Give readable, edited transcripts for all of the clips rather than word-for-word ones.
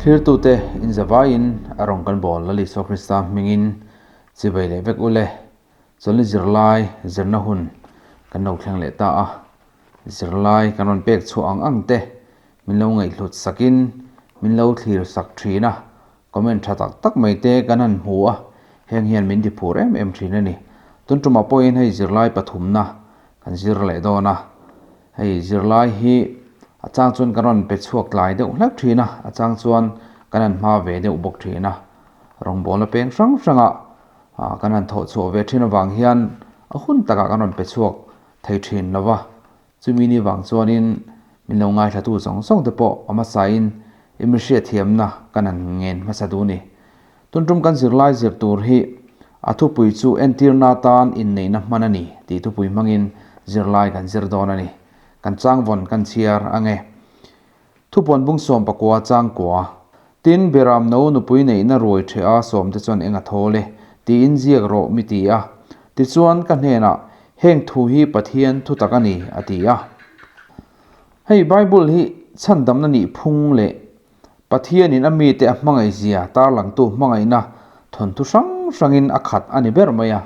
Thlirtute inzavaiin a rawn kan bawl Lal Isua Krista hmingin chibai leh vek ule. Chawlhni zirlai zirna hun kan lo thleng leh ta a, zirlai kan rawn pek chhuah ang ang te min lo ngaihhlut sakin min lo thlir sak thin a, comment tha tak tak mai te kan han hmu a, heng hian min ti phur em em thin a ni. Tun tumah pawhin hei zirlai pathumna kan zir leh dawn a, hei zirlai hi a chang chuan kan rawn pe chhuak tlai deuh hlek thin a, a chang chuan kan han hma ve deuh bawk thin a, rawngbawlna peng hrang hrangah kan han thawh chhuah ve thin avang hian a hun takah kan rawn pe chhuak thei thin lo va, chumi ni vang chuanin min lo ngaithlatu zawng zawng te pawh a hmasain i mi hriatthiamna kan han ngen hmasa duh a ni. Tun tum kan zirlai zir tur hi a thupui chu entirna atan inneihna hman a ni tih thupui hmangin zirlai kan zir dawn a ni. Kan changvawn kan chhiar ang e. Thupuan bung 19 changkua. Tin, Beram no nupui neihna ruai ṭheh a sawmte chuan eng a thawl e, tiin ziak rawh mi ti a. Tichuan, ka hnenah, Heng thu hi Pathian thutak a ni, a ti a. Hei Bible hi chhandamna nih phung leh Pathianin a mite a hmangaihzia tarlangtu hmangaihna thawnthu hrang hrangin a khat a ni ber mai a.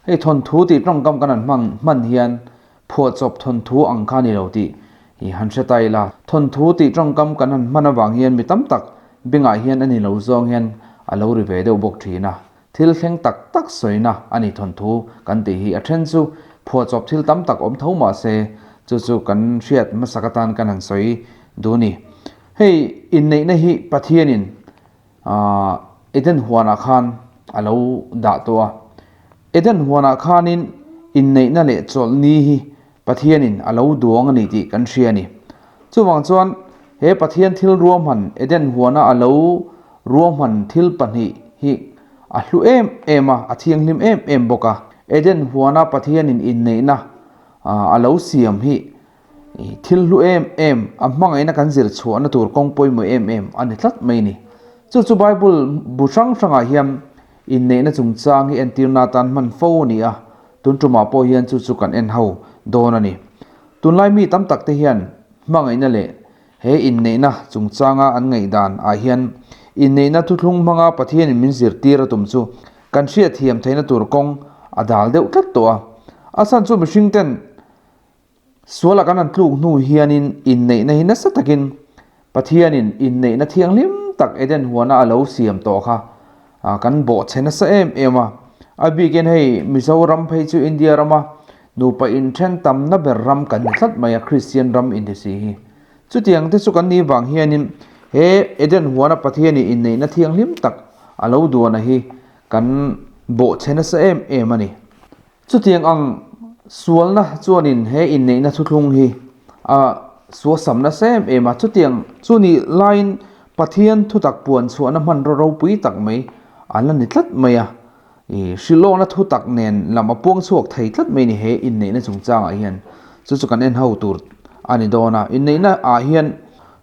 Hei thawnthu tih tawngkam kan han hmang hman hian Phuahchawp thawnthu ang kha ni lo tih i han hre ta ila. Thawnthu tih tawngkam kan han hman avang hian mi tam tak bengah hian a ni lo zawng hian a lo ri ve deuh bawk thin a. Thil thleng tak tak sawina a ni thawnthu kan tih hi a then chu phuahchawp thil tam tak awm tho mah se chu chu kan hriat hmasak atan kan han sawi duh ni. Hei inneihna hi Pathianin Eden huanah khan a lo dah tawh a. Eden huanah khanin inneihna leh chawlhni hi Pathianin a lo duang a ni tih kan hria a ni. Chuvang chuan he Pathian thil ruahman Eden huana a lo ruahman thil pahnih hi a hlu em em a, a thianghlim em em bawk a. Eden huana Pathianin inneihna a lo siam hi Thil hlu em em, a hmangaihna kan zir chhuahna tur kawng pawimawh em em a ni tlat mai ni. Chu chu Bible bu hrang hrangah hian inneihna chungchang hi entirna atan hman fo a ni a, tun tumah pawh hian chu chu kan en ho dawn a ni. Tunlai mi tam tak te hian hmangaihna leh he inneihna chungchanga an ngaihdan ah hian inneihna thuthlung hmanga Pathianin min zirtir a tum chu kan hriatthiam theihna tur kawng a dal deuh tlat tawh a. A chhan chu mihring ten Sualah kan han tluk hnu hianin inneihna hi nasa takin Pathianin inneihna thianghlim tak Eden huana a lo siam tawh kha kan bawhchhe nasa em em a. A bikin hei Mizoram phei chu India rama nupa inthen tamna ber ram kan ni tlat mai a, Kristian ram inti si hi. Chutiang te chu kan nih vang hianin he Eden huana Pathianin inneihna thianghlim tak a lo duana hi kan bawhchhe nasa em em a ni. Chutiang ang sualna chuanin he inneihna thuthlung hi a suasam nasa em em a, chutiang chu nih laiin Pathian thutak puan chhuahna hmanraw ropui tak mai an la ni tlat mai a, i hrilhawkna thutak nen lam a puang chhuak thei tlat mai ni he inneihna chungchangah hian chu chu kan en ho tur a ni dawn a, inneihna ah hian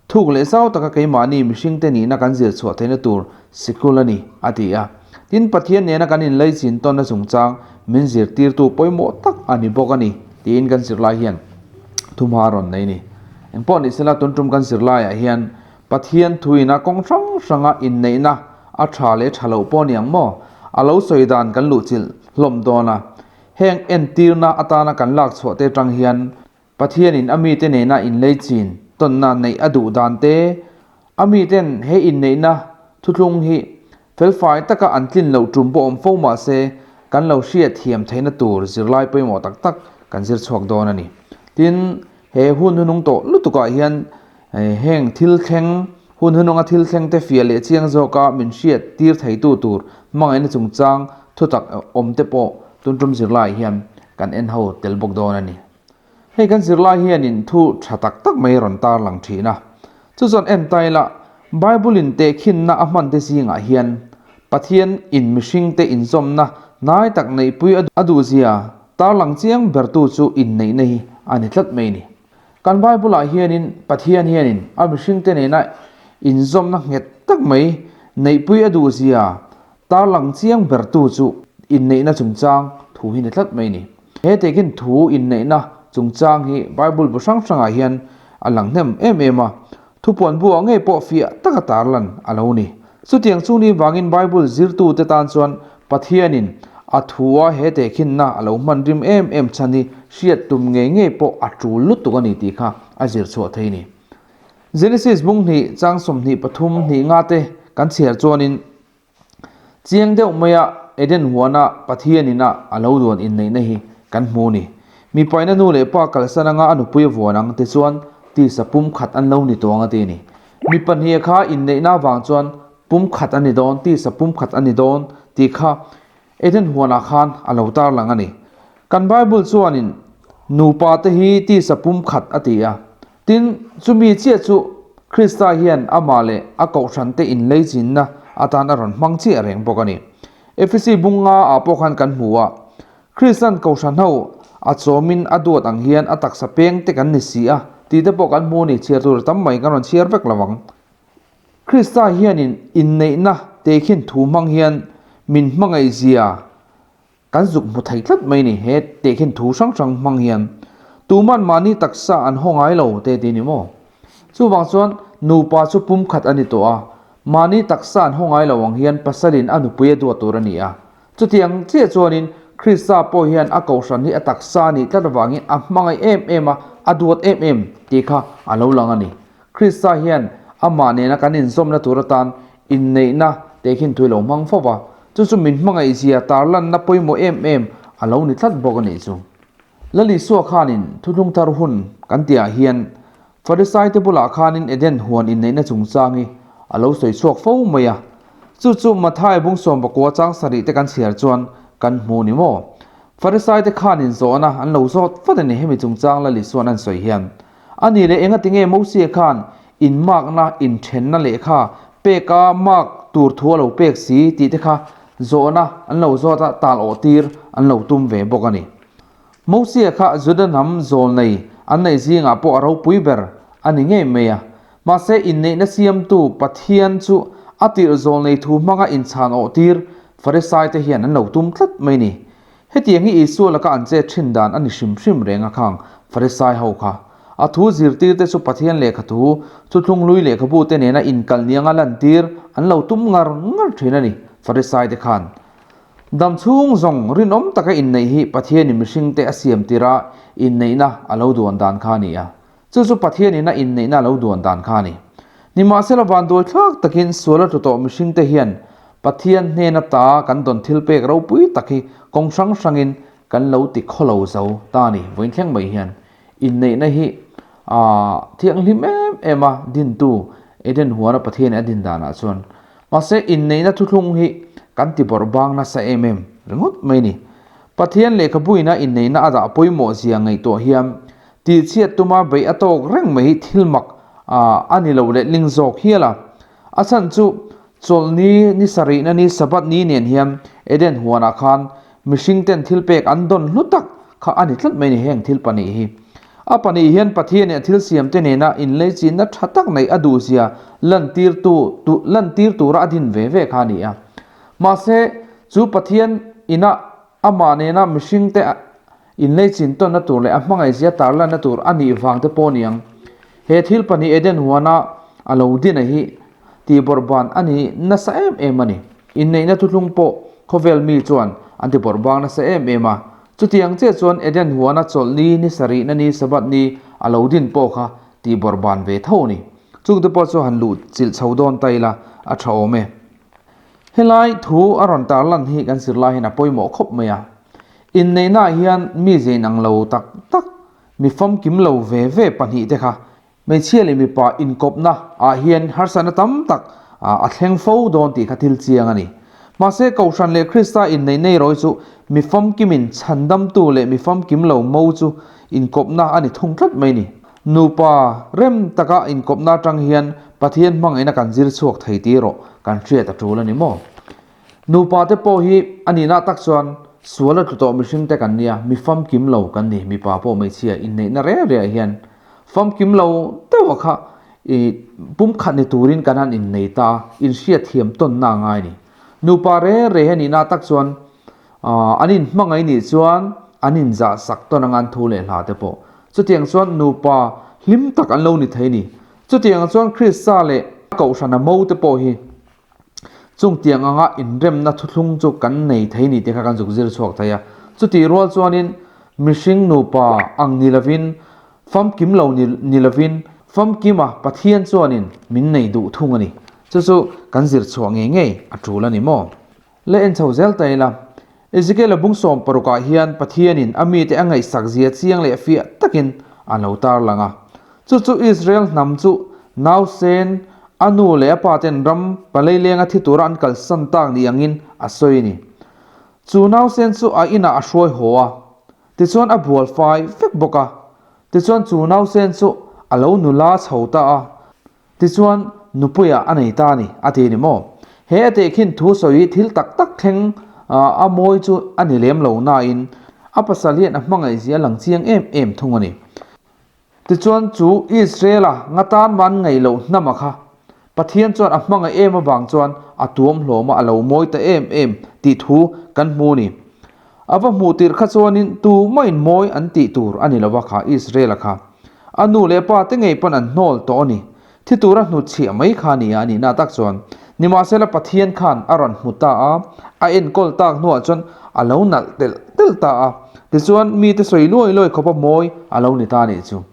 Thuk leh zau taka keimahni mihringte nihna kan zir chhuah theihna tur sikul a ni, a ti a. Tin, Pathian nena kan inlaichin tawnna chungchang min zirtirtu pawimawh tak a ni bawk a ni, tiin kan zirlai hian thumha a rawn nei a ni. Engpawh ni sela, tun tum kan zirlaiah hian Pathian thuina kawng hrang hranga inneihna a tha leh tha loh pawh a ni ang maw? A lo sawi dan kan luhchilh hlawm dawn a. Heng entirna atana kan lak chhuah te atang hian Pathianin a mite nena inleichin tawnna neih a duh dan te, a miten he inneihna thuthlung hi felfai taka an tlin loh tum pawh awm fo mah se, kan lo hriat thiam theihna tur zirlai pawimawh tak tak kan zir chhuak dawn a ni. Tin, he hun hunung tawh lutukah hian heng thil thleng, hun hununga thil thleng te fiah leh chiang zawka min hriat tir theitu tur hmangaihna chungchang thutak awm te pawh tun tum zirlaiah hian kan en ho tel bawk dawn a ni. Hei kan zirlai hianin thu tha tak tak mai rawn tarlang thin a. Chu chuan en ta ila, Bible-in tehkhinna a hmante zingah hian Pathian in mihringte inzawmna hnai tak neihpui a duhzia tarlang chiang bertu chu inneihna hi a ni tlat mai ni. Kan Bible-ah hianin Pathian hianin a mihringte nena inzawmna nghet tak mai neihpui a duhzia Tarlang chiang bertu chu inneihna chungchang thu hi ni tlat mai ni. He tehkhin thu inneihna chungchang hi Bible bu hrang hrangah hian a lang hnem em em a. Thupuan bu-ah ngei pawh fiah taka tarlan a lo ni. Chutiang chu ni vangin Bible zirtute tan chuan Pathianin a thua he tehkhinna a lo hman rim em em chhan hi hriat tum ngei ngei pawh a tul lutuk a ni tih kha a zir chhuah thei ni. Genesis bung hnih chang 23 hnih nga te kan chhiar chuanin Chiang deuh maia Eden huana Pathian ina a lo duan inneihna hi kan hmu ni. Mipaina nu leh pa kalsan anga a nupui a vuan ang te chuan tisa pum khat an lo ni tawng a ti ni. Mi pahnih kha inneihna avang chuan pum khat a ni dawn, tisa pum khat a ni dawn tih kha Eden huanah khan a lo tarlang a ni. Kan Bible chuanin nupa te hi tisa pum khat a ti a. Tin, chumi chiah chu Krista hian amah leh a kohhrante inleichinna atan a rawn hmang chiah reng bawk a ni. Efesi bunga ah pawh khan kan hmu a, Kristan kohhran ho a chawmin a duat ang hian a taksa peng te kan ni si a tih te pawh kan hmu a ni, chhiar tur tam mai kan rawn chhiar vek lo ang. Krista hianin inneihna tehkhin thu hmang hian min hmangaihzia Kan zuk hmu thei tlat mai ni, he tehkhin thu hrang hrang hmang hian tuman mahni taksa an haw ngai lo te ti ni maw? Chuvang chuan nupa chu pum khat a ni tawh a, mahni taksa an haw ngai lo ang hian pasalin a nupui a duat tur a ni a. Chutiang chiah chuanin Krista pawh hian a kohhran hi a taksa a nih tlat avangin a hmangaih em em a, a duat em em tih kha a lo lang a ni. Krista hian amah nena kan inzawmna tur atan inneihna tehkhin thui lo hmang fo va, chu chu min hmangaihzia tarlanna pawimawh em em a lo ni tlat bawk a nih chu. Lal Isua khanin thuthlung thar hun kan tihah hian Farisaite bulah khanin Eden huan inneihna chungchang hi a lo sawi chhuak fo mai a, chu chu Mathai bung sawmpakua chang sarih te kan chhiar chuan kan hmu ni maw? Farisaite khanin zawhna an lo zawt vat a ni hemi chungchang Lal Isua'n an sawi hian. A ni leh engatinge Mosia khan inmakna, inthenna lehkha peka mark tur thu a lo pek si tih te kha zawhna an lo zawt a, tal awh tir an lo tum ve bawk a ni. Mosia kha Juda hnam zawl nei an neih zingah pawh a ropui ber a ni ngei mai a. Mahse inneihna siamtu Pathian chu a tirh zawl nei thu hmanga inchhan awh tir Farisai te hian an lo tum tlat mai ni. Hetiang hi Isua laka an chet thin dan a ni hrim hrim reng a khang Farisai ho kha. A thu zirtirte chu Pathian lehkha thu, thuthlung hlui lehkhabu te nena inkal nianga lantir an lo tum ngar ngar thin a ni, Farisai te khan. Dam chhung zawng rinawm taka inneih hi Pathianin mihringte a siam tira inneihna a lo duan dan kha a ni a. Chu chu Pathianin a inneihna a lo duan dan kha a ni. Nimahsela vanduai thlak takin sual a tlu tawh mihringte hian Pathian hnena ta kan dawn thil pek ropui tak hi kawng hrang hrangin kan lo ti khawlo zo ta a ni. Vawiin thleng mai hian inneihna hi thianghlim em em a dintu Eden huana Pathianin a din danah chuan mahse inneihna thuthlung hi kan ti bawrh bang nasa em em ringawt mai a ni. Pathian lehkhabuina inneihna a dah pawimawh zia ngaihtuah hian Tihchhiat tuma beih a tawk reng mai hi thil mak a ni lo letling zawk hial a. A chhan chu Chawlhni ni sarihna ni Sabbath ni nen hian Eden huanah khan mihring ten thil pek an dawn hlu tak kha a ni tlat mai ni heng thil pahnih hi. A pahnih hian Pathianin a thil siam te nena inleichinna tha tak neih a duhzia lantirtu lantir tura a din ve ve kha a ni a. Mahse, chu Pathian ina amah nena mihring te Inleichin tawnna tur leh a hmangaihzia tarlanna tur a nih vang te pawh niang. He thil pahnih Eden huana a lo dina hi tihbawrhban a ni nasa em em a ni. Inneihna thuthlung pawh khawvel mi chuan an tibawrhbang nasa em em a. Chutiang chiah chuan Eden huana chawlhni, ni sarihna ni, Sabbath ni a lo din pawh kha tihbawrhban ve tho a ni. Chungte pawh chu han luh chilh chho dawn ta ila a tha awm e. Helai thu a rawn tarlan hi kan zirlai hian a pawimawh khawp mai a. Inneihnaah hian mi zein ang lo tak tak, mi famkim lo ve ve pahnihte kha hmeichhia leh mipa inkawpna ah hian harsatna tam tak a thleng fo dawn tih kha thil chiang a ni. Mahse, Kohhran leh Krista inneih nei rawi chu mi famkimin chhandamtu leh mi famkim lo mo chu inkawpna a ni thung tlat mai ni. Nupa rem taka inkawpna atang hian Pathian hmangaihna kan zir chhuak thei tih erawh kan hriat a tul a ni maw? Nupa te pawh hi a nihna tak chuan sual a tlu tawh mihring te kan nia, mi famkim lo kan ni, mipa pawh hmeichhia inneihna reng rengah hian famkim lo deuh a kha i pumkhat ni turin kan han innei ta a, inhriatthiam tawnna a ngai a ni. Nupa reng reng hi a nihna tak chuan an inhmangaih nih chuan an inzah sak tawn anga an thu leh hla te pawh. Chutiang chuan nupa hlim tak an lo ni thei a ni. Chutiang chuan Krista leh a kohhrana mo te pawh hi chungtiang anga inremna thuthlung chu kan nei thei ni tih kha kan zuk zir chhuak thei a. Chutih rual chuanin mihring nupa ang ni lovin, famkim lo ni lovin, famkima Pathian chuanin min nei duh thung a ni. Chu chu kan zir chhuah ngei ngei a tul a ni maw? Le en chho zel ta ila, Ezekiel-a bung sawm parukah hian Pathianin a mite a ngaihsak zia chiang leh fiah takin a lo tarlang a. Chu chu Israel hnam chu nausen, a nu leh a pa ten ram palailenga thi tura an kalsan tak ni angin a sawi a ni. Chu nausen chu a inah a hruai haw a, tichuan a bual fai vek bawk a. Tichuan chu nausen chu a lo nula chho ta a. Tichuan, nupuiah a nei ta a ni, a ti a ni maw? He a tehkhin thu sawi hi thil tak tak thleng a mawi chu a ni lem lo nain a pasal hian a hmangaihzia a lang chiang em em thung a ni. Tichuan, chu Israela nga tan man ngaih loh hnama kha Pathian chuan a hmangaih em avang chuan a tuam hlawm a, a lo mawi ta em em tih thu kan hmu a ni. A va hmuh tirh kha chuanin tumahin mawi an tih tur a ni lova kha Israela kha. A nu leh pa te ngei pawn an hnawl tawh a ni. Thi tura hnutchhiah mai kha a ni a, a nihna tak chuan. Nimahsela Pathian khan a rawn hmu ta a, a enkawl tak hnuah chuan a lo nalh telh telh ta a. Tichuan mite sawi luai luai khawpa mawi a lo ni ta a nih chu.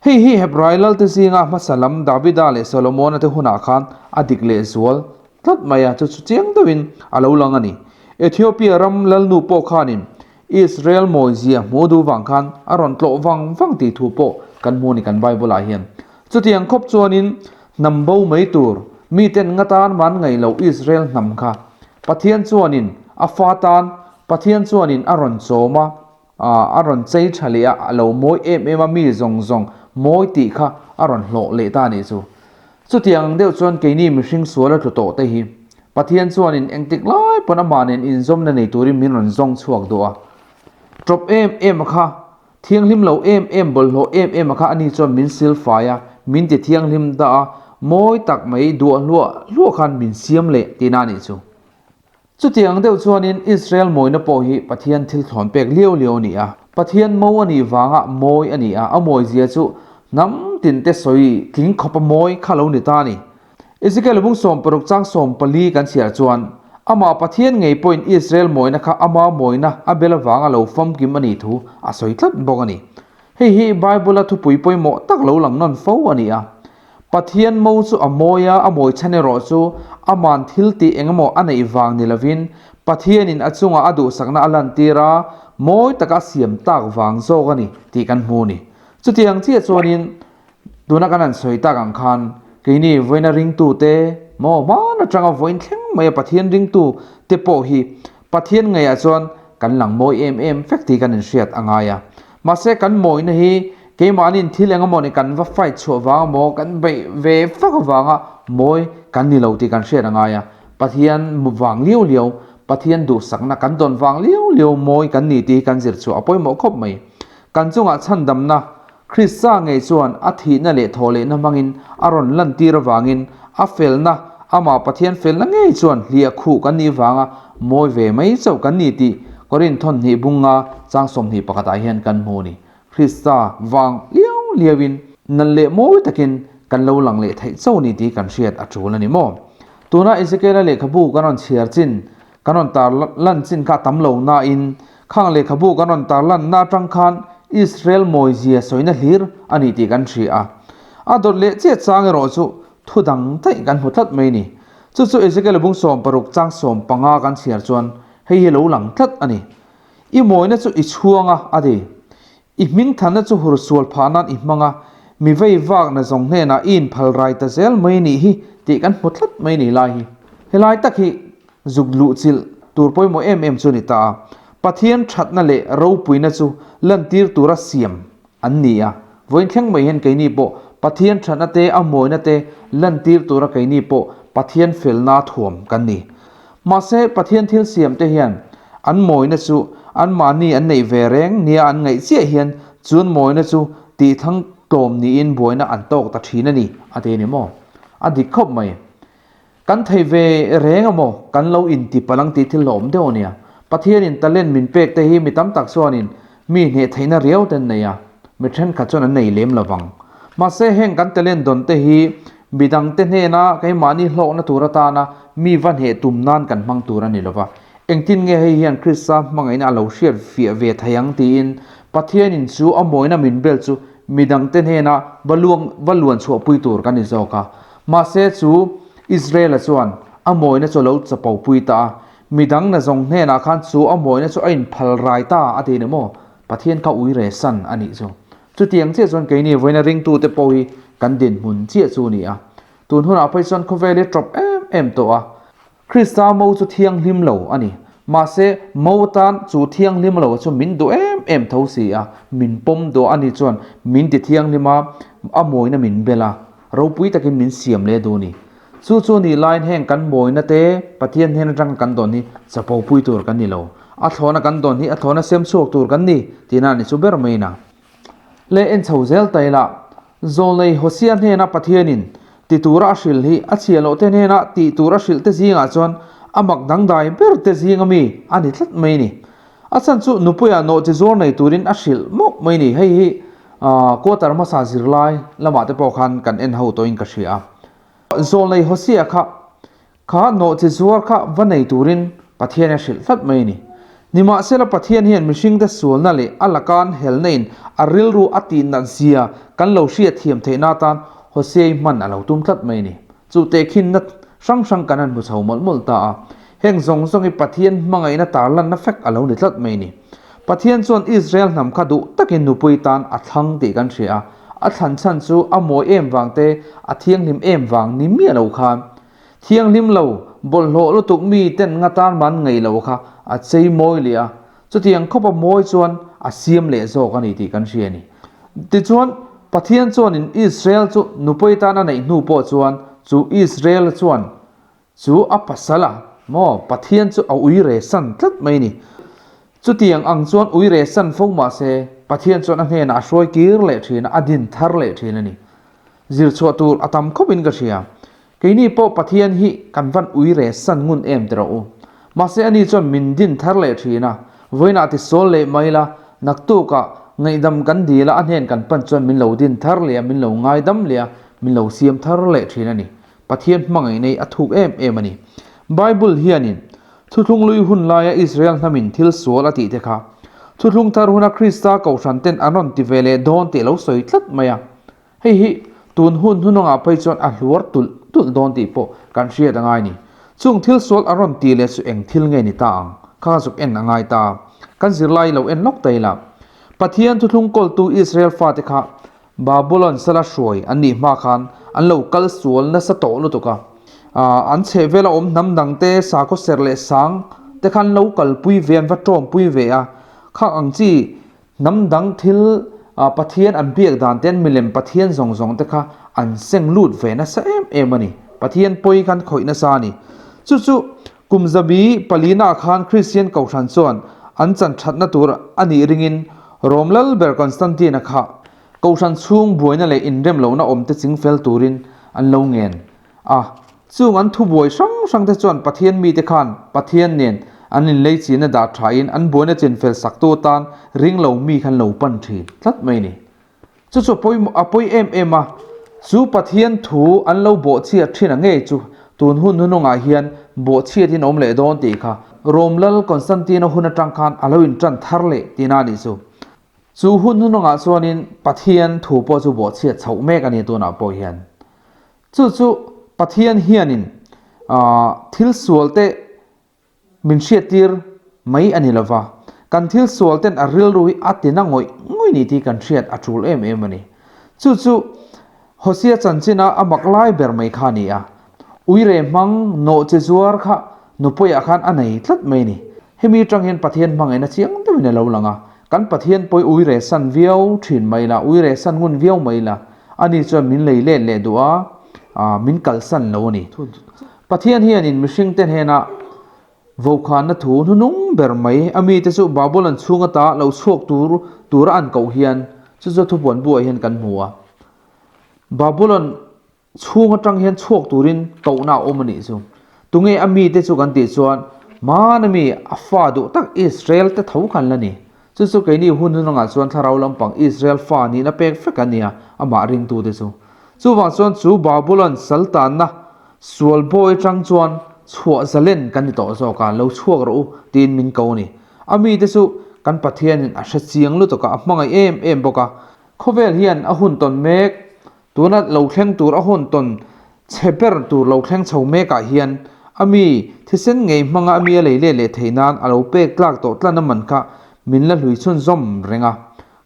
Hei hi Hebrai lalte zinga hmasa lam Davida leh Solomona te hunah khan a dik leh zual tlat mai a, chu chu chiang deuhin a lo lang a ni. Ethiopia ram lalnu pawh khanin Israel mawizia hmuh duh vang khan a rawn tlawh vang vang tih thu pawh kan hmu a ni kan Bible ah hian. Chutiang khawp chuanin hnam bo mai tur miten nga tan man ngaih loh Israel hnam kha Pathian chuanin a fa tan Pathian chuanin a rawn chawm a, a rawn chei tha leh a, a lo mawi em em a, mi zawng zawng mawi tih kha a rawn hlawh leh ta a nih chu. Chutiang ang deuh chuan keini mihring sual a tlu tawh te hi Pathian chuanin engtik lai pawn amah nen inzawmna nei turin min rawn zawng chhuak duh a. Tawp em em a kha, thianghlim lo em em bawlhhlawh em em a kha ani chuan min silfai a, min ti thianghlim dah a, mawi tak mai duah hluah hluah khan min siam leh tihna a nih chu. Chutiang deuh chuanin Israel mawina pawh hi Pathian thil thlawn pek liau liau a ni a. Pathian mo a nih vanga mawi a ni a, a mawizia chu hnam tinte sawi tling khawpa mawi kha lo ni ta a ni. Ezekiel bung 60 chang 14 kan chhiar chuan, Amah Pathian ngei pawhin Israel mawina kha ama mawina a bel avanga lo famkim a nih thu a sawi tlat bawk a ni. Hei hi Bible-a thupui pawimawh tak lo lang nawn fo a ni a. Pathian mo chu a mawi a, a mawi chhan erawh chu aman thil tih engemaw a neih vang ni lovin Pathianin a chungah a duhsakna a lantir a, mawi taka a siam tak vang zawk a ni tih kan hmu a ni. Chutiang chiah chuanin tuna kan han sawi tak ang khan keini vawiina ringtute maw hman atanga vawiin thleng mai a Pathian ringtu te pawh hi Pathian ngeiah chuan kan lang mawi em em vek tih kan inhriat a ngai a. Mahse kan mawina hi keimahniin thil eng emaw ni kan va fight chhuah vang emaw kan beih ve vak avanga mawi kan ni lo tih kan hriat a ngai a. Pathian vang liau liau, Pathian duhsakna kan dawn vang liau liau mawi kan ni tih hi kan zir chhuah a pawimawh khawp mai. Kan chungah chhandamna Krista ngei chuan a thihna leh thawhlehna hmangin a rawn lantir avangin a felna, amah Pathian felna ngei chuan hliah khuh kan nih vanga mawi ve mai chauh kan ni tih Korinth thawnhnih bunga chang 21 ah hian kan hmu a ni. Krista vang liau liauin nalh leh mawi takin kan lo lang leh theih chauh a ni tih kan hriat a tul a ni maw? Tuna Ezekiela lehkhabu kan rawn chhiar chin Kan rawn tar lan chin kha a tam lo nain khang lehkhabu kan rawn tar lanna atang khan Israel mawizia sawina hlir a ni tih kan hria a. A dawt leh chiah chang erawh chu thu dang daih kan hmu tlat mai ni. Chu chu Ezekiel bung 60 chang 15 kan chhiar chuan hei hi lo lang tlat a ni. I mawina chu i chhuang a, a ti. I hmingthanna chu hur sual phah nan i hmang a, mi vei vakna zawng hnenah i inphal rai ta zel mai nih hi tih kan hmu tlat mai ni lai hi. Helai tak hi zuk luh chilh tur pawimawh em em chu a ni ta a, Pathian thatna leh ropuina chu lantir tura siam an ni a, vawiin thleng mai hian keini pawh Pathian thatna te a mawina te lantir tura keini pawh Pathian felna thuam kan ni. Mahse, Pathian thil siam te hian an mawina chu anmahni an neih ve reng nia an ngaih chiah hian chun mawina chu tih thlang tlawm niin buaina an tawk ta thin a ni, a ti a ni maw? A dik khawp mai. Kan thei ve reng a maw? Kan lo inti palh ang tih thil hlawm deuh a nia. Pathianin talent min pek te hi mi tam tak chuanin mi hneh theihna riau te an nei a, mi thenkhat chuan an nei lem lo vang. Mahse heng kan talent dawn te hi midangte hnena keimahni hlawkna tur atana mi va hneh tum nan kan hmang tur a ni lova. Engtin nge hei hian Krista hmangaihna a lo hriat fiah ve thei ang tiin Pathianin chu a mawina min bel chu midangte hnena va luang va luan chhuahpui tur kan ni zawk a. Mahse chu Israela chuan a mawina chu a lo chapopui ta a, midang na zawng hnenah khan chu a mawina chu a inphal rai ta a ti ni maw? Pathian kha ui re san a nih chu. Chutiang chiah chuan keini vawiina ringtute pawh hi kan dinhmun chiah chu a ni a. Tun hunah phei chuan khawvel hi tawp em em tawh a. Krista mo chu thianghlim lo a ni. Mahse, mo atan chu thianghlim lo chu min duh em em tho si a, min pawm duh a ni chuan min ti thianghlim a, a mawina min bel a, ropui takin min siam leh duh a ni. Chu chu nih laiin heng kan mawina te Pathian hnen atanga kan dawn hi chapo pui tur kan ni lo. A thlawna kan dawn hi a thlawna sem chhuak tur kan ni tihna a ni chu ber mai na. Le en chho zel ta ila, Zawlnei Hosea hnena Pathianin ti tura a hrilh hi a chhia loh te hnena tih tur a hrilh te zingah chuan a mak dangdai ber te zinga mi a ni tlat mai ni. A chhan chu nupuia nawhchi zuar nei turin a hrilh mawp mai ni. Hei hi quarter hmasa zirlai lamah te pawh khan kan en ho tawhin ka hria a. Zawlnei Hosea kha Kha nawhchi zuar kha va nei turin Pathian a hrilh tlat mai a ni. Nimahsela Pathian hian mihringte sualna leh a lakan helna in a rilru a tihnat zia kan lo hriat thiam theihna atan Hosea-i hman a lo tum tlat mai a ni. Chu tehkhinna hrang hrang kan han hmu chho mawlh mawlh ta a. Heng zawng zawng hi Pathian hmangaihna tarlanna fek a lo ni tlat mai a ni. Pathian chuan Israel hnam kha duh takin nupui tan a thlang tih kan hria a. A thlan chhan chu a mawi em vang te, a thianghlim em vang ni miah lo khan Thianghlim lo, bawlhhlawh lutuk mi ten nga tan man ngei lo kha a chei mawi leh a, chutiang khawpa mawi chuan a siam leh zawk a ni tih kan hria a ni. Tichuan, Pathian chuanin Israel chu nupui tan a neih hnu pawh chuan chu Israel chuan chu a pasal a, maw, Pathian chu a ui re san tlat mai a ni. Chutiang ang chuan ui re san fo mah se, Pathian chuan a hnenah a hruai kir leh thin a, a din thar leh thin a ni. Zir chhuah tur a tam khawpin ka hria. Keini pawh Pathian hi kan van ui re san ngun em ti rawh u. Mahse ani chuan min din thar leh thin a, vawiinah ti sawl leh mai la, naktukah ngaihdam kan dil a, a hnen kan pan chuan min lo din thar leh a, min lo ngaidam leh a, min lo siam thar leh thin a ni. Pathian hmangaih nei a thuk em em a ni. Bible hianin Thuthlung lui hun laia Israel hnamin thil sual a tih te kha Thuthlung thar huna Krista kohhran ten an rawn ti ve leh dawn tih a lo sawi tlat mai a. Hei hi tun hun hnunawngah phei chuan a hluar tulh tulh dawn tih pawh kan hriat a ngai ni. Chung thil sual a rawn ti leh chu eng thil nge ni ta ang? Kha ka zuk en a ngai ta. Kan zirlai lo en lawk ta ila. Pathian thuthlung kawltu Israel fate kha Babulon sala hruai an nih hma khan an lo kal sual nasa tawh lutuk a. An chhehvela awm hnam dangte sakhaw serh leh sang te khan lo kalpui ve an va tawmpui ve a. Khang ang chi Hnam dang thil Pathian an biak dan ten milem Pathian zawng zawng te kha an seng lut ve nasa em em a ni. Pathian pawi khan khawih nasa a ni. Chu chu kum zabi palina ah khan Kristian Kohhran chuan an chan thatna tur a nih ringin Rom lal ber Constantine-a kha Kohhran chhung buaina leh inrem lohna awm te chingfel turin an lo ngen A, chung an thubuai hrang hrang te chuan Pathian mite khan Pathian nen an inleichina dah thain an buaina chinfel saktu atan ring lo mi khan lo pan thin tlat mai a ni. Chu chu a pawi em em a, chu Pathian thu an lo bawhchhiat thin a ngei chu tun hun hunungah hian bawhchhiatin awm leh dawn tih kha Rom Lal Constantine-a hun atang khan a lo intan thar leh tihna a nih chu. Chu hun hunungah chuanin Pathian thu pawh chu bawhchhiat chhoh mek a ni tunah pawh hian. Chu chu Pathian hianin thil sualte min hriattir mai a ni lova, kan thil sualten a rilru hi a tina ngawih ngawih ni tih kan hriat a tul em em a ni. Chu chu Hosea chanchina a mak lai ber mai kha a ni a. Uire hmang nawh che zuar kha nupuiah khan a nei tlat mai a ni. Hemi atang hian Pathian hmangaihna chiang deuhin a lo lang a, kan Pathian pawi uire san viau thin mai la, uire san ngun viau mai la, Ani chuan min lei let leh duh a, min kalsan lo a ni. Pathian hianin mihringte hnenah vokhanna thu hnunung ber mai a mite chu Babulon chhung ata lo chhuak tur tura an koh hian chu chu thupuan buah hian kan hmu a. Babulon chhung atang hian chhuak turin kohna a awm a nih chu. Tunge a mite chu kan tih chuan hmana mi a fa duh tak Israel te tho khan la ni. Chu chu keini hun hunangah chuan thlarau lampang Israel fa nihna pek vek an ni a, amah ringtute chu. Chuvang chuan chu Babulon saltanna sual bawi atang chuan chhuah zalen kan ni tawh zawk a, lo chhuak rawh u tiin min ko a ni. A mite chu kan Pathianin a hre chiang lutuk a, a hmangaih em em bawk a. Khawvel hian a hun tawn mek, tuna lo thleng tur a hun tawn chhe ber tur lo thleng chho mekah hian a mi thisen ngei hmanga a mi a lei let leh theih nan a lo pek tlak tawh tlan a man kha min la hlui chhunzawm reng a.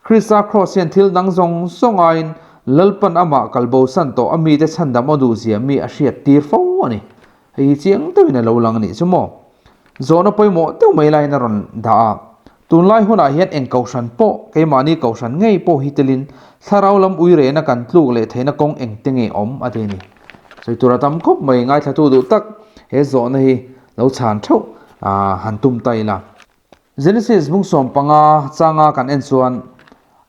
Krista Kraws hian thil dang zawng zawng aiin Lalpan amah kalbosan tawh a mite chhandam aw duhzia mi a hriat tir fo a ni. Hei hi chiang deuhin a lo lang a nih chu maw? Zawhna pawimawh deuh mai laiin a rawn dah a. Tunlai hunah hian eng kohhran pawh, keimahni kohhran ngei pawh hi telin thlarau lam uirehna kan tluk leh theihna kawng engte nge awm a ti a ni. Sawi tur a tam khawp mai, ngaithlatu duh tak he zawhna hi lo chhan theuh han tum ta ila. Genesis bung 15 changa kan en chuan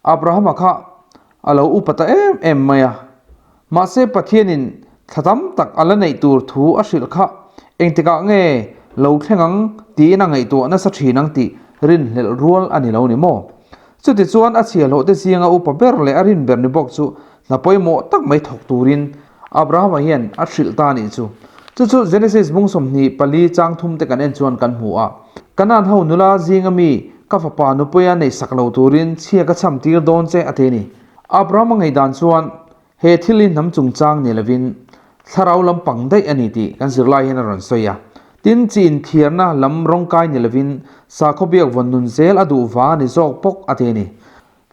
Abrahama kha a lo upa ta em em mai a, mahse Pathianin thla tam tak a la neih tur thu a hrilh kha engtikah nge lo thleng ang tiin a ngaihtuah nasa thin ang tih rinhlelh rual a ni lo ni maw? Chutichuan a chhiahhlawhte zinga upa ber leh a rin ber ni bawk chu hna pawimawh tak mai thawk turin Abrahama hian a hrilh ta a nih chu. Chu chu Genesis bung 24 chang thum te kan en chuan kan hmu a. Kanaan ho nula zinga mi ka fapa nupuia neih sak lo turin chhia ka chham tir dawn che a ti a ni. Abrahama ngaihdan chuan he thil hi hnam chungchang ni lovin thlarau lampang daih a ni tih kan zirlai hian a rawn sawi a. Tin, chi inthiarna lam rawngkai ni lovin sakhaw biak vawn nun zel a duh vang a ni zawk bawk a ti a ni.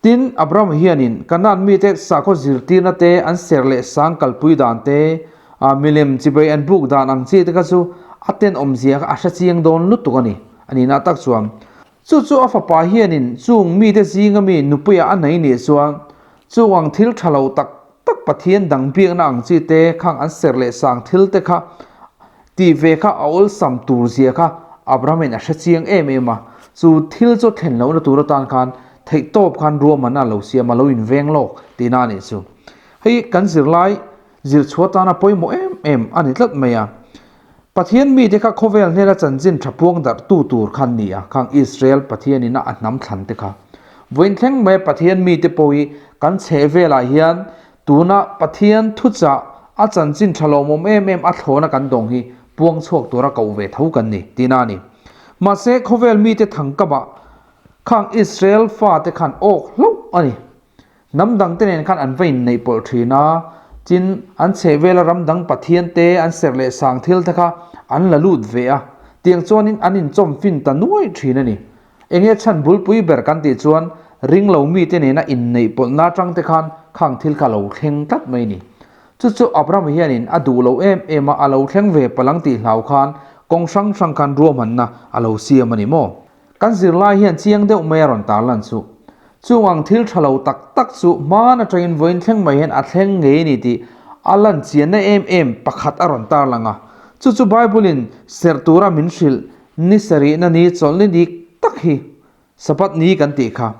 Tin, Abraham hianin Kanaan mite sakhaw zirtirna te, an ser leh sang kalpui dan te, milem chibai an buk dan ang chi te kha chu a tenawmzia kha a hre chiang dawn lutuk a ni, a nihna tak chuan. Chu chu a fapa hianin chung mite zinga mi nupuia a nei nih chuan chung ang thil tha lo tak tak Pathian dang biakna ang chi te khang an ser leh sang thil te kha tih ve kha a awlsam tur zia kha Abrahamin a hre chiang em em a, chu thil chu thlen lohna tur atan khan theihtawp khan ruahmanna a lo siam a, lo inveng lawk tihna a nih chu. Hei kan zirlai zirchhuah atana pawimawh em em a ni tlat mai a. Pathian mite kha khawvel hnena chanchin tha puang darh tu tur kha an ni a, khang Israel Pathianin a hnam thlan te kha. Vawiin thleng mai Pathian mite pawh hi kan chheh velah hian Tuna Pathian thuchah a chanchin tha lawmawm em em a thlawna kan dawng hi puang chhuak tura koh ve tho kan ni, tihna a ni. Mahse, khawvel mite thangkamah khang Israel fate khan awk hlauh a ni. Hnam dangte nen khan an va inneih pawlh thin a, tin, an chhehvela ram dang Pathian te an serh leh sang thil te kha an la lut ve a, tiang chuanin an inchawm fin ta nuai thin a ni. Enge chhan bulpui ber kan tih chuan ringlo mite nena inneih pawlhna atang te khan khang thil kha lo thleng tlat mai ni. Chu chu Abraham hianin a duh lo em em a, a lo thleng ve palang tih hlau khan kawng hrang hrang khan ruahmanna a lo siam a ni maw? Kan zirlai hian chiang deuh mai a rawn tarlan chu. Chung ang thil tha lo tak tak chu hman atangin vawiin thleng mai hian a thleng ngei a ni tih a lan chianna em em pakhat a rawn tarlang a. Chu chu Bible-in serh tura min hrilh Ni sarihna ni chawlhni dik tak hi Sabbath ni kan tih kha.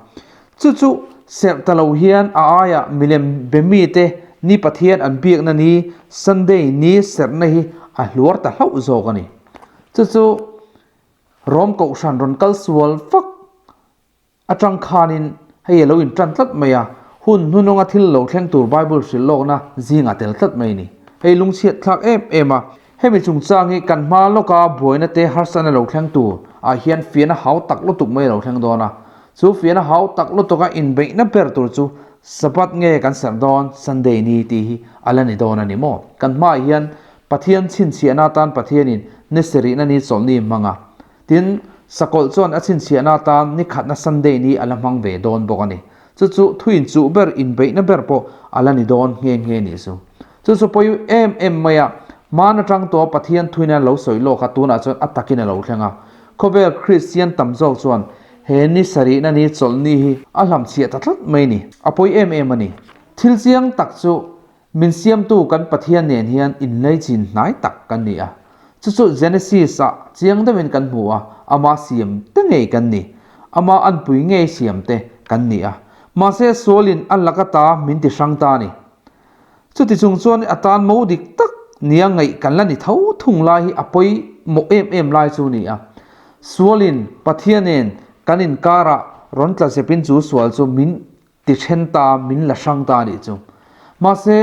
Chu chu serh ta lo hian a aiah milem be mite ni Pathian an biakna ni Sunday ni serhna hi a hluar ta hlauh zawk a ni. Chu chu Rom Kohhran rawn kal sual vak Atang khanin hei a lo intan tlat mai a, hun hnunawnga thil lo thleng tur Bible hrilh lawkna zingah tel tlat mai a ni. Hei lungchhiat thlak em em a, hemi chungchang hi kan hma lawka buaina te harsatna lo thleng tur ah hian fiahna hau tak lutuk mai a lo thleng dawn a. Chu fiahna hau tak lutuka inbeihna ber tur chu Sabbath nge kan serh dawn Sunday ni tih hi a la ni dawn a ni maw? Kan hmaah hian Pathian chhinchhiahna atan Pathianin ni sarihna ni chawlhni hmang a. Tin, sakawlh chuan a chhinchhiahna atan ni khatna Sunday ni a la hmang ve dawn bawk a ni. Chu chu thu inchuh ber, inbeihna ber pawh a la ni dawn nghe nghe nih chu. Chu chu pawi em em mai a, hman atang tawha Pathian thuin a lo sawi lawk a, tunah chuan a takin a lo thleng a. Khawvel Kristian tam zawk chuan he ni sarihna ni chawlhni hi a hlamchhiah ta tlat mai ni. A pawi em em a ni. Thil chiang tak chu Min siamtu kan Pathian nen hian inlaichin hnai tak kan ni a. Chu chu Genesis-ah chiang deuhin kan hmu a, ama siam te ngei kan ni. Ama anpui ngei siam te kan ni a. Mahse sualin a lak ata min ti hrang ta a ni. Chuti chung chuan a tan mo dik tak nia ngaih kan la ni tho thung lai hi a pawimawh em em lai chu a ni a. Sualin Pathian nen kan inkarah rawn tla zepin chu sual chu min ti then ta, min la hrang ta a nih chu. Mahse,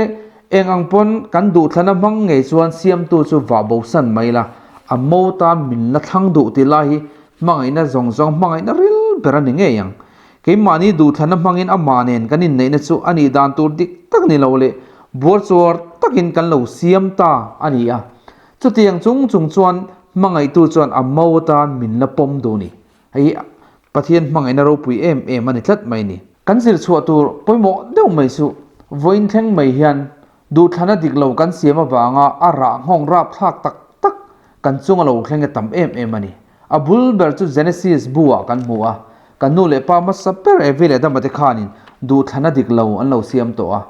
eng ang pawn kan duhthlana hmang ngei chuan siamtu chu vah bosan mai la, a mo tan min la thlang duh tih lai hi hmangaihna zawng zawng hmangaihna ril ber a ni ngei ang. Keimahni duhthlana hmangin amah nen kan inneihna chu a nih dan tur dik tak ni lo leh buarchuar takin kan lo siam ta a ni a. Chutiang chung chung chuan hmangaihtu chuan a mo tan min la pawm duh ni. Hei hi Pathian hmangaihna ropui em em a ni tlat mai ni. Kan zir chhuah tur pawimawh deuh mai chu vawiin thleng mai hian duhthlana dik lo kan siam avanga a rah nghawng rapthlak tak tak kan chunga lo thleng e tam em em a ni. A bul ber chu Genesis bu ah kan hmu a, kan nu leh pa hmasa ber Evi leh Adama te khanin duhthlana dik lo an lo siam tawh a.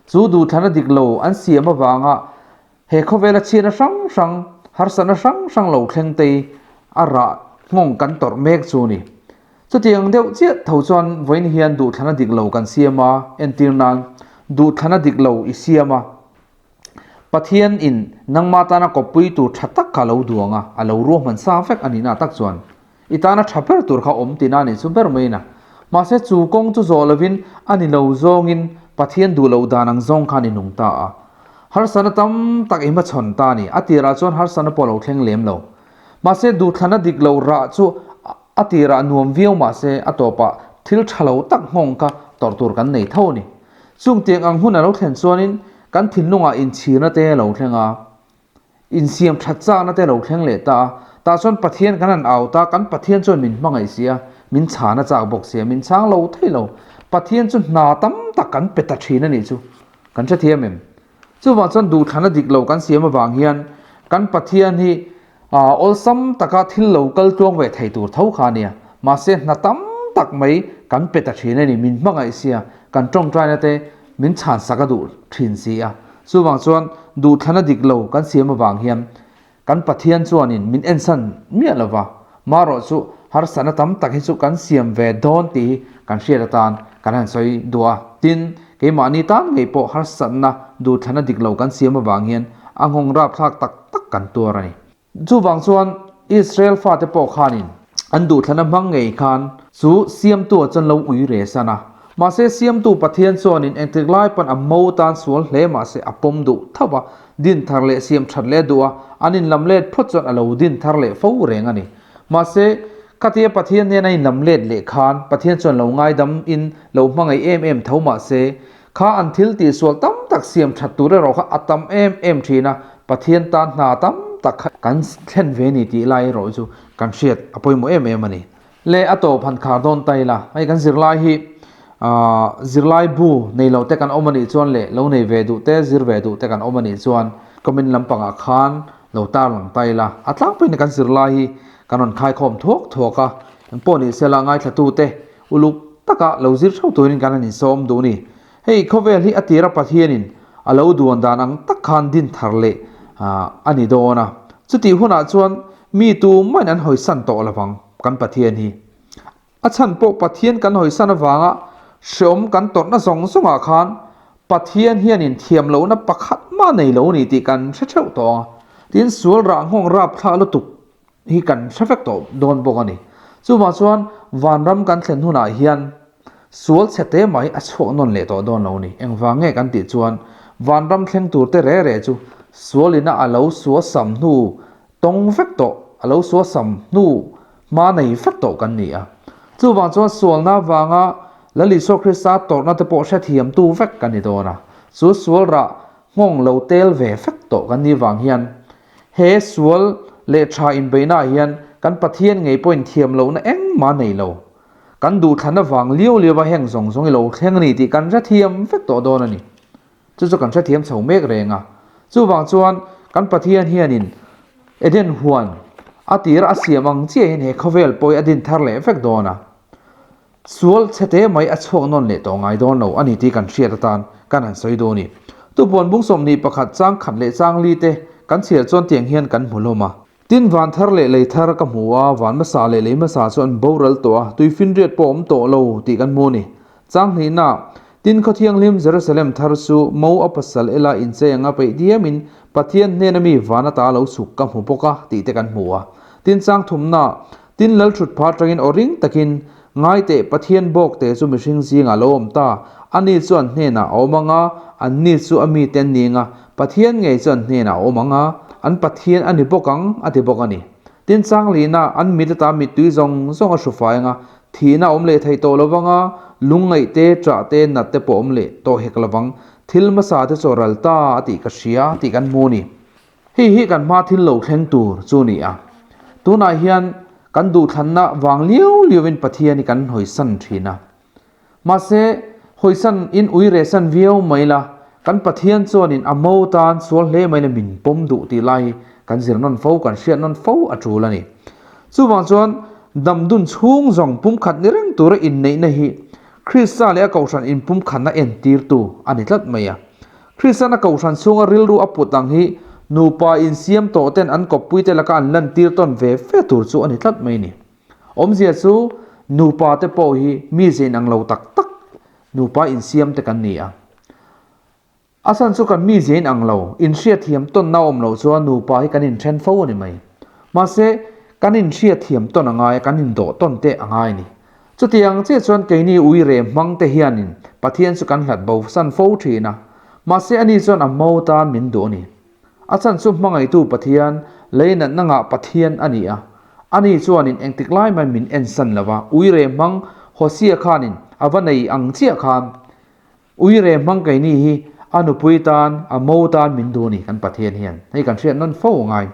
Chu duhthlana dik lo an siam avanga He khawvela chhiatna hrang hrang, harsatna hrang hrang lo thleng te a rah nghawng kan tawrh mek chu a ni. Chutiang deuh chiah tho chuan vawiin hian duhthlana dik lo kan siam a, entir nan duhthlana dik lo i siam a. Pathian in nangmah tana kawppui tur tha tak kha a lo duang a, a lo ruahman sa vek a nihna tak chuan i tana tha ber tur kha awm tina a nih chu ber mai na. Mahse chu kawng chu zawh lovin a ni lo zawngin Pathian duh loh dan ang zawng khan i nung ta a. Harsatna tam tak i hmachhawn ta a ni. A tirah chuan harsatna pawh a lo thleng lem lo. Mahse duhthlana dik lo rah chu a tirah nuam viau mahse a tawpah thil tha lo tak nghawng kha tawrh tur kan nei tho a ni. Chung tiang ang hun a lo thlen chuanin kan thinlungah inchhirna te a lo thleng a. Insiam that chakna te lo thleng leh ta a, tah chuan Pathian kan han au ta, kan Pathian chuan min hmangaih si a, min chhan a chak bawk si a, min chhang lo thei lo. Pathian chu hna tam tak kan pe ta thin a nih chu kan hrethiam em? Chuvang chuan duhthlana dik lo kan siam avang hian kan Pathian hi awlsam taka thil lo kal tluang ve thei tur tho kha a nia. Mahse hna tam tak mai kan pe ta thin a ni, min hmangaih si a, kan tawngtaina te min chhan sak a duh thin si a. Chuvang chuan duhthlana dik lo kan siam avang hian kan Pathian chuanin min ensan miah lo va, marawh chu harsatna tam tak hi chu kan siam ve dawn tih hi kan hriat atan kan han sawi duh a. Tin, keimahni tan ngei pawh harsatna duhthlana dik lo kan siam avang hian a nghawng rapthlak tak tak kan tuar a ni. Chuvang chuan Israel fate pawh khanin an duhthlana hmang ngei khan chu Siamtu-a chuan lo ui re san a. Mahse Siamtu Pathian chuanin engtik lai pawn a mo tan sual hle mahse a pawm duh tho a, din thar leh siam that leh duh a, an inlam let phawt chuan a lo din thar leh fo reng a ni. Mahse khatia Pathian nen a inlam let leh khan Pathian chuan lo ngaidam in lo hmangaih em em tho mahse Kha an thil tihsual tam tak siam that tur erawh kha a tam em em thin a, Pathian tan hna tam tak kha kan thlen ve ni tih lai erawh chu kan hriat a pawimawh em em a ni. Le a tawp han khar dawn ta ila, hei kan zirlai hi zirlai bu nei lo te kan awm a nih chuan leh lo nei ve duh te zir ve duh te kan awm a nih chuan comment lampangah khan lo tarlang ta ila, a tlangpuiin kan zirlai hi kan rawn khaikhawm thuak thuak a, engpawh ni sela ngaithlatute Uluk taka lo zir theuh turin kan han insawm duh ni. Hei khawvel hi a tira Pathianin a lo duan dan ang tak khan din thar leh a ni dawn a. Chutih hunah chuan mi tu main an hawisan tawh lovang kan Pathian hi. A chhan pawh Pathian kan hawisan avanga hreawm kan tawrhna zawng zawngah khan Pathian hianin thiam lohna pakhat mah nei lo ni tih kan hre theuh tawh ang a. Tin, sual rah nghawng rapthlak lutuk hi kan hre vek tawh dawn bawk a ni. Chuvang chuan vanram kan thlen hunah hian sual chhe te mai a chhuak nawn leh tawh dawn lo a ni. Engvang nge kan tih chuan vanram thleng tur te re re chu sualina a lo suasam hnu tawng vek tawh, a lo suasam hnu hma nei vek tawh kan ni a. Chuvang chuan sualna vanga Lal Isua Krista tawrhna te pawh hrethiamtu vek kan ni dawn a. Chu sual rah nghawng lo tel ve vek tawh kan nih vang hian He sual leh tha inbeihnaah hian kan Pathian ngei pawhin thiam lohna engmah a nei lo. Kan duhthlan avang liau liau a heng zawng zawng i lo thleng a ni tih kan hrethiam vek tawh dawn a ni. Chu chu kan hrethiam chho mek reng a. Chuvang chuan kan Pathian hianin Eden huan a tir a siam ang chiah hian he khawvel pawh hi a din thar leh vek dawn a. Sual chhete mai a chhuak nawn leh tawh ngai dawn lo a ni tih kan hriat atan kan han sawi dawn i. Tupuan bung 21 chang khat leh chang li te kan chhiar chuan tiang hian kan hmu hlawm a. Tin van thar leh lei thar ka hmu a, van hmasa leh lei hmasa chu an boral tawh a, tui finriat pawh awm tawh lo tih kan hmu a ni. Chang hnihna, Tin Khawthianghlim Jerusalem thar chu mo a pasal ela inchei anga peih diamin Pathian hnena mi van ata lo chhuk ka hmu bawk a tih te kan hmu a. Tin chang thumna, Tin Lalthutpha atangin aw ring takin Ngai teh, Pathian bawkte chu mihring zingah lo awm ta, ani chu an hnenah a awm ang a, anni chu a mite an ni ang a, Pathian ngei chu an hnenah a awm ang a, an Pathian a ni bawk ang, a ti bawk a ni. Tin, Changlina, an mit ata mittui zawng zawng a hru fai ang a, thihna a awm leh thei tawh lo vang a, lungngaih te, ṭah te, nat te pawh awm leh tawh hek lo vang, thil hmasa te chu a ral ta a tih ka hria tih kan hmu a ni. Hei hi kan hma thil lo thleng tur chu ni a. Tunah hian kan duhthlanna vang liau liauin Pathian hi kan hawisan thin a. Mahse, hawisan in ui rehsan viau mai la, kan Pathian chuanin a mo tan sual hle mai la min pawm duh tih lai hi kan zir nawn fo, kan hriat nawn fo a tul a ni. Chuvang chuan damdun chhung zawng pumkhat ni reng tura inneihna hi Krista leh a Kohhran inpumkhatna entirtu a ni tlat mai a. Kristian a kohhran chhunga rilru a put ang hi nupa insiam tawh ten an kawppuite laka an lantir tawn ve ve tur chu a ni tlat mai ni. Awmzia chu nupa te pawh hi mi zein ang lo tak tak nupa insiam te kan ni a. A chhan chu kan mi zein ang lo, inhriatthiam tawnna a awm loh chuan nupa hi kan inthen fo a ni mai. Mahse, kan inhriatthiam tawn a ngai a, kan indawh tawn te a ngai a ni. Chutiang chiah chuan keini ui reh hmang te hianin Pathian chu kan hlat bo san fo thin a, mahse ani chuan a mo tan min duh a ni. A chhan chu hmangaihtu Pathian, lei natna ngah Pathian a ni a, ani chuanin engtik lai mai min en san lo va, ui reh hmang Hosea khanin a va nei ang chiah khan Ui reh hmang keini hi a nupui tan, a mo tan min duh a ni kan Pathian hian. Hei kan hriat nawn fo a ngai.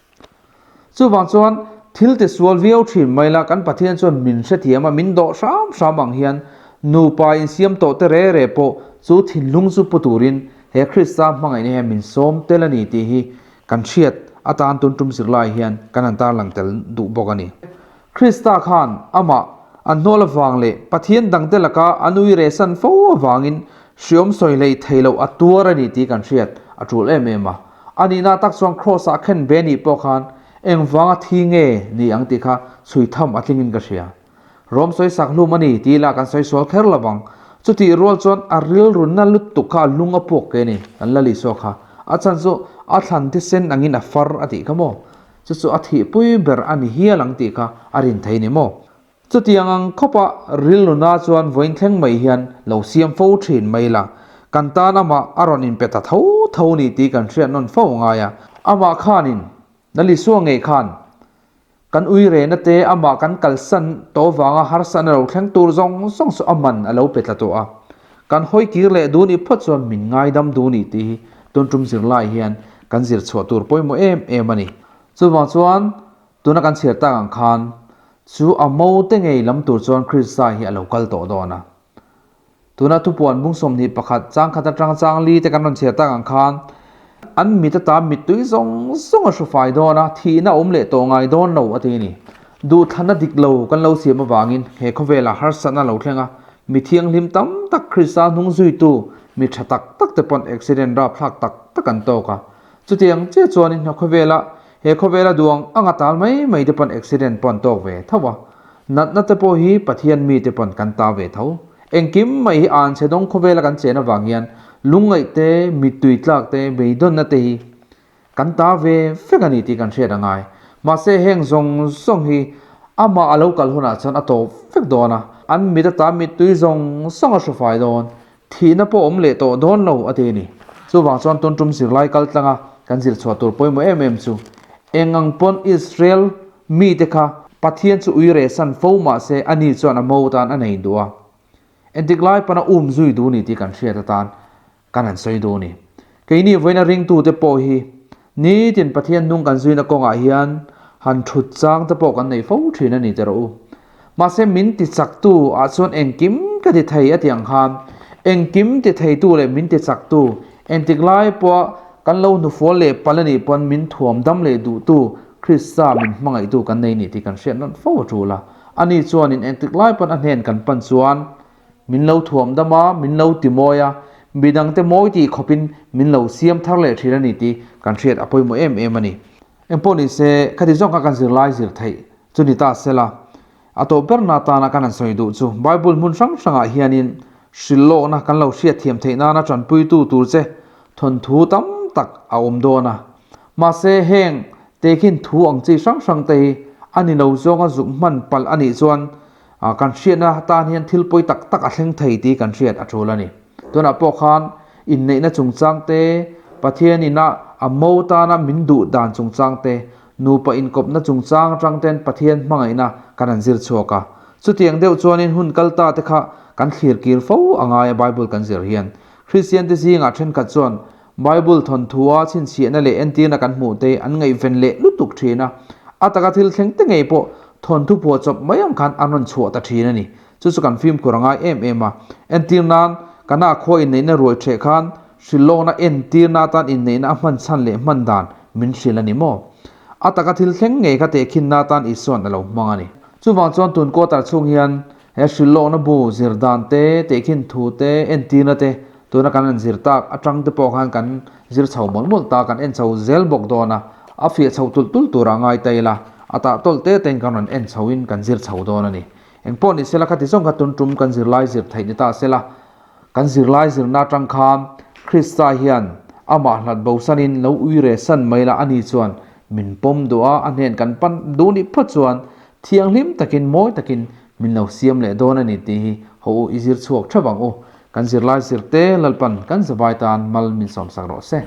Chuvang chuan thil ti sual viau thin mai la kan Pathian chuan min hrethiam a, min dawh hram hram ang hian nupa insiam tawh te re re pawh chu thinlung chu pu turin he Krista hmangaihna hian min sawm tel a ni tih hi kan hriat atan tun tum zirlai hian kan han tarlang tel duh bawk a ni. Krista khan amah an hnawl avang leh Pathian dangte laka a nui rehsan fo avangin hriawm sawi hlei thei loh a tuar a ni tih kan hriat a tul em em a. A nihna tak chuan Kraws-ah khen ve nih pawh khan engvanga thi nge ni ang tih kha chhui tham a tlingin ka hria. Rom sawi sak hlum a ni tih lah kan sawi sual kher lo vang. Chutih rual chuan a rilrunna lutuk kha a lung a puak ke a ni, kan la lih suak kha. A chhan chu a thlan thisen angin a far a tih kha maw? Chu chu a thihpui ber a ni hial ang tih kha a rin thei ni maw? Chutiang ang khawpa rilnuna chuan vawiin thleng mai hian lo siam fo thin mai la, kan tan amah a rawn inpe ta tho tho ni tih kan hriat nawn fo ngai a. Amah khanin, Nalisua ngei khan, kan ui rehna te amah kan kalsan tawh vanga harsatna lo thleng tur zawng zawng chu a man a lo pe tla tawh a. Kan hawi kir leh duh nih phawt chuan min ngaidam duh nih tih hi tun tum zirlai hian kan zir chhuah tur pawimawh em em a ni. Chuvang chuan tuna kan chhiar tak ang khan chu a mo te ngei lam tur chuan Krista hi a lo kal tawh dawn a. Tuna thupuan bung 21 chang khat atanga chang li te kan rawn chhiar tak ang khan an mit ata mittui zawng zawng a hru fai dawn a, thihna awm leh tawh ngai dawn lo a ti a ni. Duhthlanna dik lo kan lo siam avangin he khawvelah harsatna a lo thleng a, Mi thianghlim tam tak Krista hnung zuitu mi tha tak tak te pawn accident rapthlak tak tak an tawk a. Chutiang chiah chuanin he khawvela he khawvela duang anga tal mai mai te pawn accident pawh an tawk ve tho a. Natna te pawh hi Pathian mi te pawn kan ta ve tho. Engkim mai hi an chhe dawng khawvela kan chen avang hian lungngaih te, mittui tlak te, beidawnna te hi Kan ta ve vek a ni tih kan hriat a ngai. Mahse heng zawng zawng hi amah a lo kal hunah chuan a tawp vek dawn a, an mit ata mittui zawng zawng a hru fai dawn, thihna pawh awm leh tawh dawn lo a ti a ni. Chuvang chuan tun tum zirlai kal tlanga kan zir chhuah tur pawimawh em em chu eng ang pawn Israel mite kha Pathian chu ui rehsan fo mahse ani chuan a mo tan a nei duh a, entik lai pawn a um zui duh ni tih kan hriat atan Kan han sawi duh a ni. Keini vawiina ringtute pawh hi nitin Pathian hnung kan zuina kawngah hian han thut chang te pawh kan nei fo thin a ni teh rawh u. Mahse min ti chaktu ah chuan engkim ka ti thei a ti ang khan engkim ti theitu leh min ti chaktu engtik lai pawha kan lo hnufual leh palh a nih pawn min thuam dam leh duhtu Krista min hmangaihtu kan nei ni tih kan hriat nawn fo a tul a. Ani chuanin engtik lai pawn a hnen kan pan chuan Min lo thuam dam a, min lo ti mawi a, midangte mawi tih khawpin min lo siam thar leh thin a ni tih kan hriat a pawimawh em em a ni. Engpawh ni se, khati zawng kha kan zirlai zir theih chu ni ta se la, a tawh berna atana kan han sawi duh chu Bible hmun hrang hrangah hianin hrilhlawkna kan lo hriat thiam theih nana tanpuitu tur che thawnthu tam tak a awm dawn a. Mahse, heng tehkhin thu ang chi hrang hrangte hi a ni lo zawnga zuk hman palh a nih chuan, Kan hriatna tan hian thil pawi tak tak a thleng thei tih kan hriat a tul a ni. Tunah pawh khan inneihna chungchang te, Pathian ina a mo tana min duh dan chungchang te, nupa inkawpna chungchang atang ten Pathian hmangaihna kan han zir chhuak a. Chutiang deuh chuanin hun kal ta te kha kan thlir kir fo a ngai a Bible kan zir hian. Kristian te zingah thenkhat chuan Bible thawnthua chhinchhiahna leh entirna kan hmuh te an ngaihven leh lutuk thin a, a taka thil thleng te ngei pawh thawnthu phuah chawp mai ang khan an rawn chhuah ta thin a ni. Chu chu kan fimkhur a ngai em em a. Entir nan, Kana khua inneihna ruai ṭheh khan hrilhlawkna entirna atan inneihna a hman chhan leh hman dan min hrilh a ni maw? A taka thil thleng ngei kha tehkhinna atan Isua'n a lo hmang a ni. Chuvang chuan tun quarter chhung hian He hrilhlawkna bu zir dan te, tehkhin thu te, entirna te tuna kan han zir tak atang te pawh khan kan zir chho mawlh mawlh ta, kan en chho zel bawk dawn a, a fiah chho tulh tulh turah ngai ta ila, a tah tawlh te tein kan rawn en chho in kan zir chho dawn a ni. Engpawh ni sela khati zawng kha tun tum kan zirlai zir theih ni ta sela, Kan zirlai zirna atang khan Krista hian amah hlat bosanin lo ui re san mai la ani chuan min pawm duh a, a hnen kan pan duh nih phawt chuan thianghlim takin mawi takin min lo siam leh dawn a ni tih hi haw u i zir chhuak theuh ang u. Kan zirlai zirte Lalpan kan zavai tan mal min sawmsak rawh se.